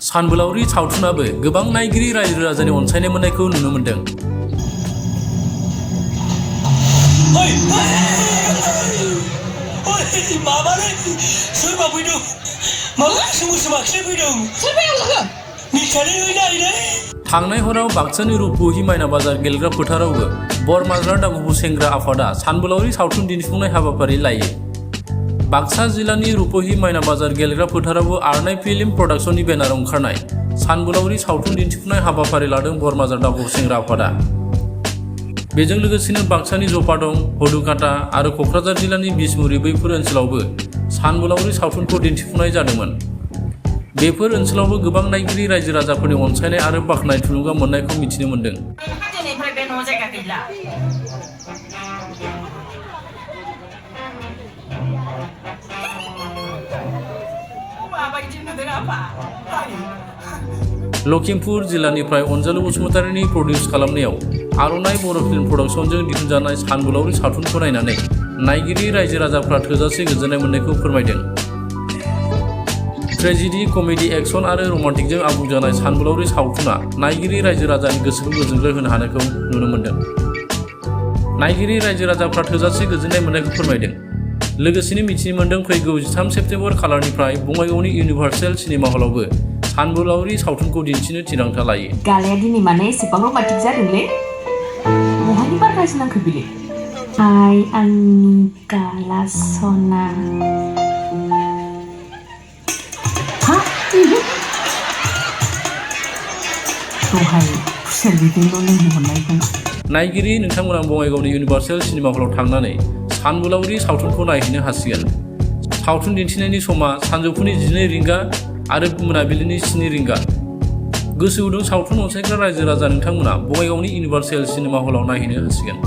सानबोलावरि सावथुनाबो गोबां नायगिरि रायजो राजानि अनसायनाय मोननायखौ नुनो मोन्दों। थांनाय हराव बाक्सानि रुपहि मायना बाजार गेलेग्रा फोथारावबो बरमाज्रा दागुबु सेंग्रा आफादा सानबोलावरि सावथुन दिन्थिफुंनाय हाबाफारि लायो। बाक्सा जिल्लानि रुपहि मायना बाजार गेलेग्रा फोथारावबो आरनाय फिल्म प्रडाक्शननि बेनार ओंखारनाय सानबोलावरि सावथुन दिन्थिफुंनाय हाबाफारि लादों बरमाज्रा दागुबु सेंग्रा आफादा। बेजों लोगोसेनो बाक्सानि जपादं, हदुकाटा आरो क'क्राझार जिल्लानि बिसमुरि बैफोर ओनसोलावबो सानबोलावरि सावथुनखौ दिन्थिफुंनाय जादोंमोन। बेफोर ओनसोलावबो गोबां नायगिरि रायजो राजाफोरनि अनसायनाय आरो बाख्नाय थुलुंगा मोननायखौ मिथिनो मोन्दों। लखिमपुर जिल्लानिफ्राय अनजालु बसुमतारिनि प्रडिउस खालामनायाव आरनाय बर' फिल्म प्रडाक्शनजों दिहुनजानाय सानबोलावरि सावथुनखौ नायनानै नायगिरि रायजो राजाफ्रा थोजासे गोजोननाय मोननायखौ फोरमायदों। ट्रेजेडि, कमेडि, एक्सन आरो रमान्टिकजों आबुं जानाय सानबोलावरि सावथुना नायगिरि रायजो राजानि गोसोखौ गोजोनग्लाय होनो हानायखौ नुनो मोन्दों। नायगिरि रायजो राजाफ्रा थोजासे गोजोननाय मोननायखौ फोरमायदों। लोगोसेनो मिथिनो मोन्दों फैगौ 13 सेप्तेम्बर खालारनिफ्राय बङाइगावनि इउनिभार्सेल सिनेमा हलावबो सानबोलावरि सावथुनखौ दिन्थिनो थिरांथा लायो। गालाया दिनै माने एसेबां रमान्टिक जादोंलै। बहानि बारगासिनो आंखो बिलाय? आइ आंनि गाला सना। दहाय खुसेर बिदैल' लोंहरनायखौ। नायगिरि नोंथांमोना बङाइगावनि इउनिभार्सेल सिनेमा हलाव थांनानै सानबोलावरि सावथुनखौ नायहैनो हासिगोन। सावथुन दिन्थिनायनि समा सानजौफुनि 12 रिंगा आरो मोनाबिलिनि 7 रिंगा। गोसो गुदुं सावथुन अनसायग्रा रायजो राजा नोंथांमोना बङाइगावनि इउनिभार्सेल सिनेमा हलाव नायहैनो हासिगोन।